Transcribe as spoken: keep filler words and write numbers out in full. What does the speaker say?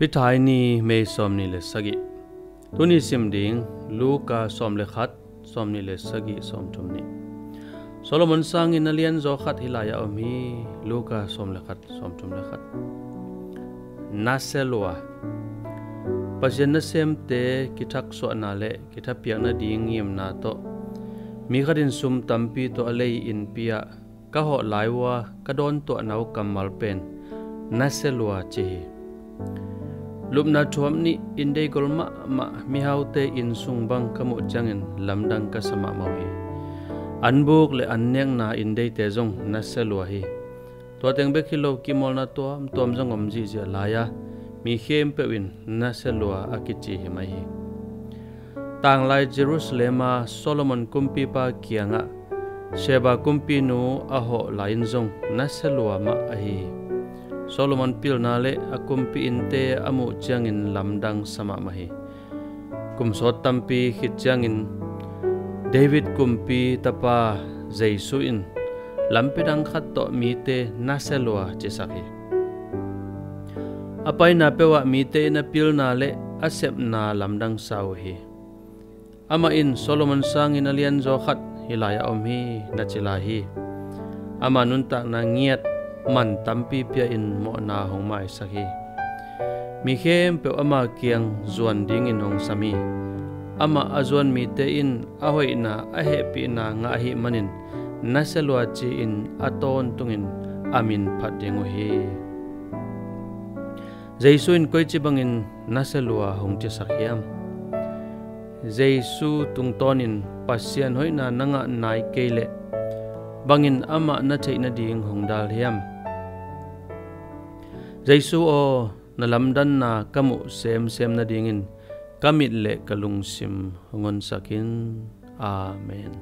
Pithai ni, May sawmnih le sagih. Tuni sim ding, Luka sawm le khat, sawmnih le sagih, sawmthum nih. Solomon sangin a lianzaw khat hih lai-ah om hi. Luka sawm le khat, sawmthum le khat. Naselua. Pasian nasemte kithaksuahna le kithapiakna ding ngimna tawh, mi khatin sum tampi tawh a lei innpi-ah ka hawh lai uh a ka dawntuahna uh kammal pen naselua ci hi. Lupna thuam nih inndei gol mahmah mihaute inn sung bang ka muh ciangin lamdang ka sa mahmah uh hi. Anbuk le anniakna inndeite zong naselua hi. Tua teng bek hi lo, kimawlna tuamtuam zong om zihziah lai-a, mi khempeuh in naselua a kici hi mai hi. Tanglai Jerusalem-a Solomon kumpipa kiangah Sheba kumpinu a hawh lai-in zong naselua mah ahi hi. Solomon pilna le a kumpi innte a muh ciangin lamdang sa mahmah hi. Kum sawt tampi khit ciangin David kumpi tapa Jesu in lampi dang khat tawh mite naselua cisak hi. A paina peuhah mite in a pilna le a sepna lamdang sa uh hi. Amah in Solomon sangin a lianzaw khat hih lai-ah om hi, na ci lai hi. Ama nuntakna ngiat man tampi pia-in mawhna hong maisak hi. Mi khempeuh ama kiang zuan dingin hong sam hi. Amah a zuan mite in a hoihna, a hehpihna ngah ahih manin naselua ci-in a tawntungin a min phat ding uh hi. Jesu in koici bangin naselua hong cisak hiam? Jesu tungtawnin Pasian hoihna na ngah nai kei leh bangin amah na theih nading hong dal hiam? Jesu aw, na lamdanna ka muh semsem nadingin ka mit le ka lungsim hong honsak in. Amen.